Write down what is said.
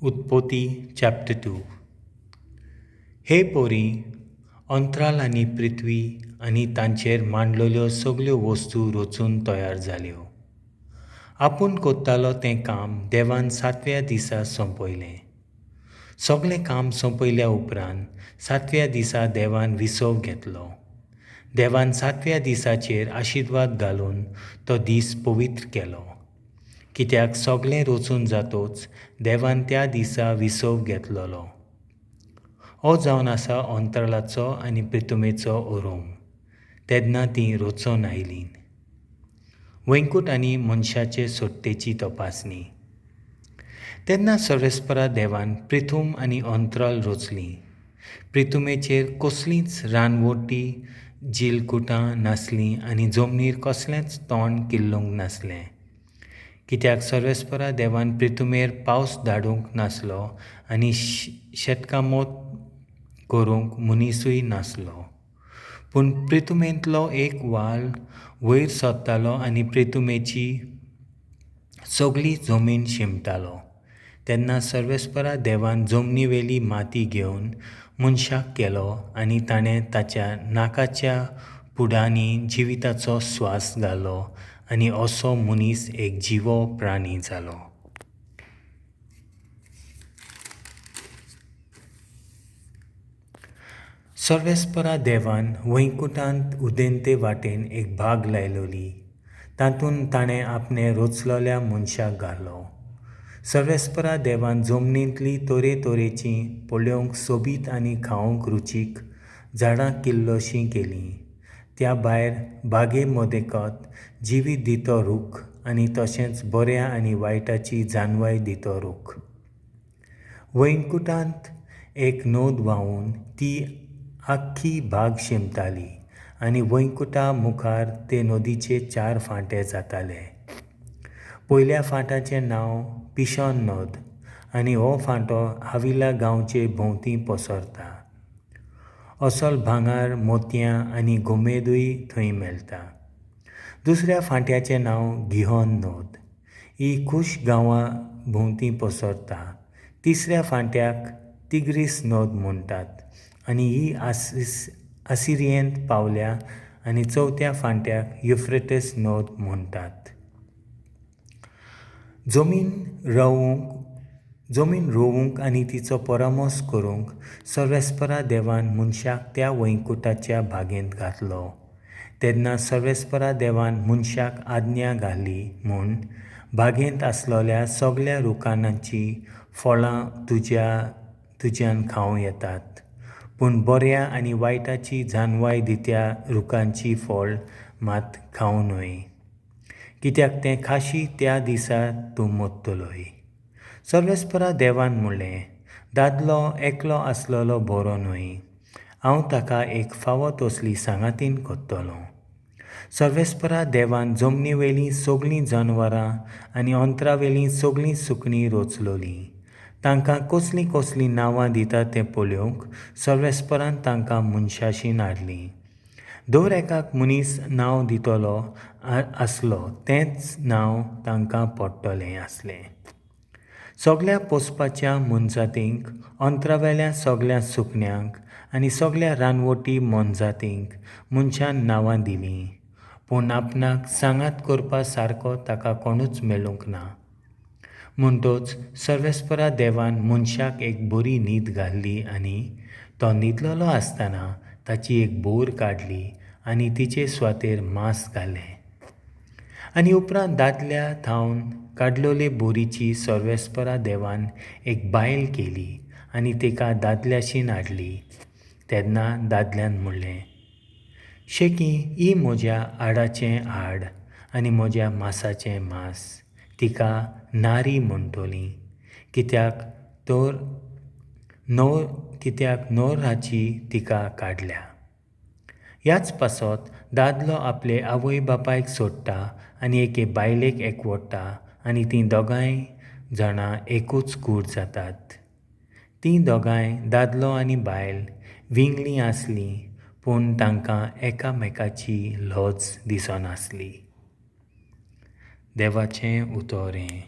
उत्पत्ती चॅप्टर 2. हे पोरी, अंतराळ आनी पृथ्वी आनी तांचेर मांडलेल्यो सगल्यो वस्तू रचून तयार जाल्यो. आपूण करतालो तें काम देवान सातव्या दिसा सोंपयलें. सगलें काम सोंपयल्या उपरांत सातव्या दिसा देवान विसव घेतलो. देवान सातव्या दिसाचेर आशिर्वाद घालून तो दीस पवित्र केलो, कित्याक सगलें रचून जातोच देवान त्या दिसा विसव घेतलेलो. हो जावन आसा अंतराळाचो आनी पृथ्वीचो अरोम. तेन्ना तीं रचून आयलीं. वैकुंठ आनी मनशाचे सोडटेची तपासणी. तेन्ना सर्वेस्परा देवान पृथ्वी आनी अंतराळ रचलीं. पृथ्वीचेर कसलींच रानवटी जिलकुटां नासलीं आनी जमनीर कसलेंच तण किल्लूंक नासलें, कित्याक सर्वेस्परा देवान पृथ्वीर पावस धाडूंक नासलो आनी शेतकामत करूंक मनिसूय नासलो. पूण पृथ्वींतलो एक वाल वयर सरतालो आनी पृथ्वीची सगली जमीन शिंपतालो. तेन्ना सर्वेस्परा देवान जमनीवेली माती घेवन मनशाक केलो आनी ताणें ताच्या नाकाच्या पुडांनी जिविताचो स्वास घालो आनी असो मनीस एक जिवो प्राणी जालो. सर्वेस्परा देवान वैकुंठांत उदेंते वाटेन एक बाग लायलोली. तातूंत ताणें आपणें रचलेल्या मनशाक घालो. सर्वेस्परा देवान जमनींतलीं तरेतरेचीं पळोवंक सोबीत आनी खावंक रुचीक झाडां किल्लशीं केलीं. त्या भायर बागे मदेकात जिवीत दितो रूख आनी तशेंच बऱ्या आनी वायटाची जाणवाय दितो रूख. वैकुंठांत एक नद व्हांवून ती आख्खी बाग शिंपताली आनी वैकुंठा मुखार ते नदीचे 4 फांटे जाताले. पयल्या फांट्याचें नांव पिशॉन नद आनी हो फांटो हाविला गांवचे भोंवती पसरता. असल भांगर, मोतयां आनी गोमेदूय थंय मेळटा. दुसऱ्या फांट्याचें नांव गिहोन नद. ही खुश गांवा भोंवती पसरता. तिसऱ्या फांट्याक तिग्रीस नद म्हणटात आनी ही आसिरियेंत पावल्या आनी चवथ्या फांट्याक युफ्रेटस नद म्हणटात. जमीन रोवूंक आनी तिचो परामर्श करूंक सर्वेस्परा देवान मनशाक त्या वैकुंठाच्या बागेंत घातलो. तेन्ना सर्वेस्परा देवान मनशाक आज्ञा घाली म्हूण, बागेंत आसलेल्या सगल्या रुखांचीं फळां तुज्यान खावं येतात, पूण बऱ्या आनी वायटाची जाणवाय दित्या रुखांची फळ मात खावं न्हय, कित्याक तें खाशी त्या दिसा तूं मरतलोय. सर्वेस्परा देवान म्हणलें, दादलो एकलो आसलेलो बरो न्हय, हांव ताका एक फावो तसली सांगातीन करतलो. सर्वेस्परा देवान जमनीवेलीं सगलीं जनावरां आनी अंतरावेलीं सगलीं सुकणीं रचलोलीं. तांकां कसलीं कसलीं नांवां दिता तें पळोवंक सर्वेस्परान तांकां मनशाशीन हाडलीं. दर एकाक मनीस नांव दितलो आसलो तेंच नांव तांकां पडटलें आसलें. सगल्या पोसपाच्या मोनजातींक, अंतरावेल्या सगल्या सुकण्यांक आनी सगल्या रानवटी मोनजातींक मनशान नांवां दिलीं, पूण आपणाक सांगात करपा सारको ताका कोणूच मेळूंक ना. म्हणटोच सर्वेस्परा देवान मनशाक एक बरी न्हीद घाली आनी तो न्हिदलेलो आसतना ताची एक बोर काडली आनी तिचे सुवातेर मांस घालें. आनी उपरांत दादल्या थावन काडलेले बोरीची सर्वेस्परा देवान एक बायल केली आनी तिका दादल्याशीन हाडली. तेन्ना दादल्यान म्हणलें, शेकी ही म्हज्या हाडाचें हाड आनी म्हज्या मांसाचें मांस, तिका नारी म्हणटली, कित्याक तर कित्याक नराची तिका काडल्या. ह्याच पासत दादलो आपले आवय बापायक सोडटा आनी एके बायलेक एकवटा आनी तीं दोगांय जाणां एकूच कूड जातात. तीं दोगांय दादलो आनी बायल विंगलीं आसलीं, पूण तांकां एकामेकाची लज दिसनासली. देवाचें उतर हें.